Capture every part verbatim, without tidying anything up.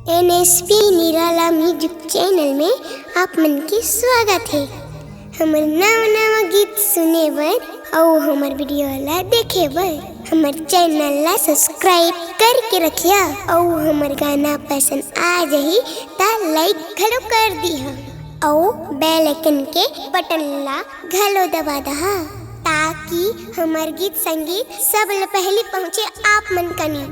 NSP निराला music channel में आप मन के स्वागत हे। हमर नवा नवा गीत सुने बर अउ हमर वीडियो ला देखे बर हमर चैनल ला सब्सक्राइब करके रखिया अउ हमर गाना पसंद आ जाही त लाइक घलो कर दिहा अउ बेल आइकन के बटन ला घलो दबा दहा, ताकि हमर गीत संगीत सब ले पहली पहुँचे आप मन कनी।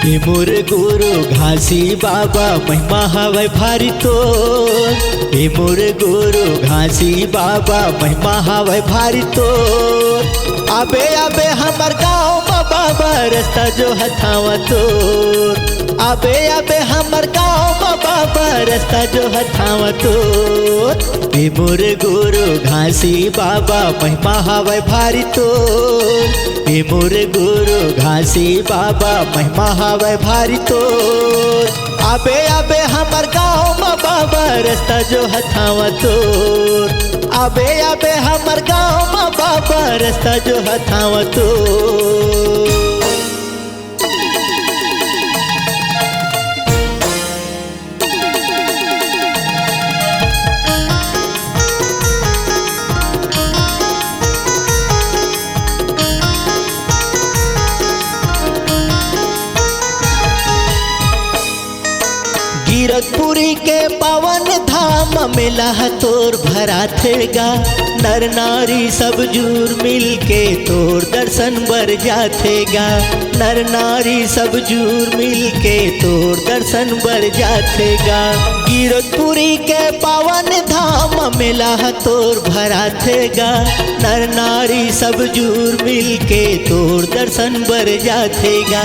ए मोर गुरु घासी बाबा, महिमा हवय भारी तोर। ए मोर गुरु घासी बाबा, महिमा हवय भारी तोर। आबे आबे हमर गाँव म बाबा, रस्ता जोहत हँव तोर। आबे आबे हमर गाँव म बाबा, रस्ता जोहत हँव तोर। ए मोर गुरु घासी बाबा, महिमा हवय भारी तोर। ए मोर गुरु घासी बाबा, महिमा हवय भारी तोर। आबे आबे हमर गाँव म बाबा, रस्ता जोहत हँव तोर। आबे आबे हमर गाँव म बाबा, रस्ता जोहत हँव तोर। गिरकपुरी के पावन धाम, मेला ह तोर भराथे गा। नर नारी सब जुर मिल के तोर दर्शन बर जाथे गा। नर नारी सब जुर मिल के तोर दर्शन बर जाथे गा। गिरकपुरी के पावन धाम, मेला ह तोर भराथे गा। नर नारी सब जुर मिल के तोर दर्शन बर जाथे गा।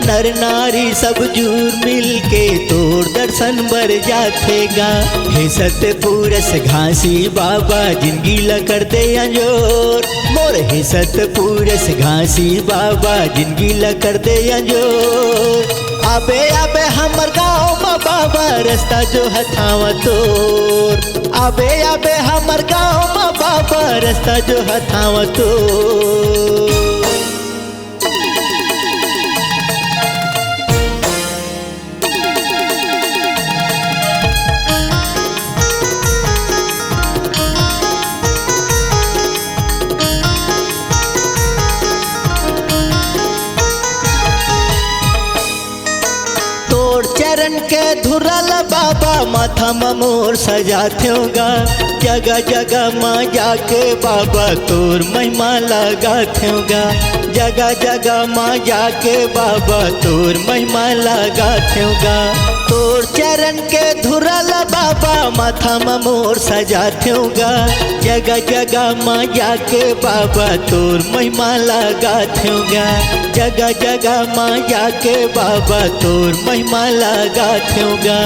नर नारी सब जुर मिल के तोर दर्शन बर जाथे गा। हे सतपुरस घासी बाबा, जिनगी ल कर दे अंजोर। मोर हे सतपुरस घासी बाबा, जिनगी ल कर दे अंजोर। आबे आबे हमर गाँव म बाबा, रस्ता जोहत हँव तोर। आबे आबे हमर गाँव म बाबा, रस्ता जोहत हँव तोर। तोर चरण के धुरा ल बाबा, माथा म मोर सजाथेंव गा। जगह जगह म जाके बाबा, तोर महिमा ल गाथेंव गा। जगह जगह म जाके बाबा, तोर महिमा ल गाथेंव गा। तोर चरण के धुरा ल बाबा, माथा म मोर सजाथेंव गा। जगह जगह म जाके बाबा, तोर महिमा ल गाथेंव गा। जगह जगह म जाके बाबा, तोर महिमा ल गाथेंव गा।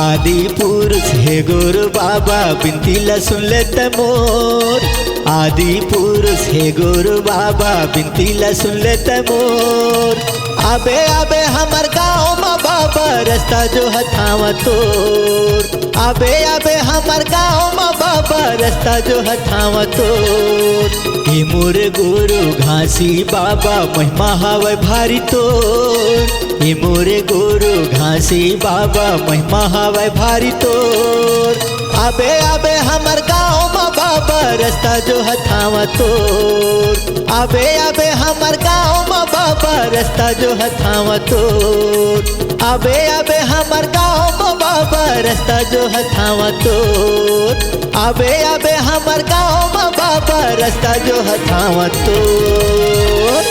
आदि पुरुष हे गुरु बाबा, बिनती ल सुन ले त मोर। आदि पुरुष हे गुरु बाबा, बिनती ल सुन ले त मोर। आबे आबे हमर गाँव म बाबा, रस्ता जोहत हँव तोर। आबे आबे हमर गाँव म बाबा, रस्ता जोहत हँव तोर। ए मोर गुरु घासी बाबा, महिमा हवय भारी तोर। ए मोर गुरु घासी बाबा, महिमा हवय भारी तोर। आबे आबे हमर गाँव म बाबा, रस्ता जोहत हँव तोर। आबे आबे हमर गाँव म बाबा, रस्ता जोहत हँव तोर। आबे आबे हमर गाँव म बाबा, रस्ता जोहत हँव तोर। आबे आबे हमर गाँव म बाबा, रस्ता जोहत हँव तोर।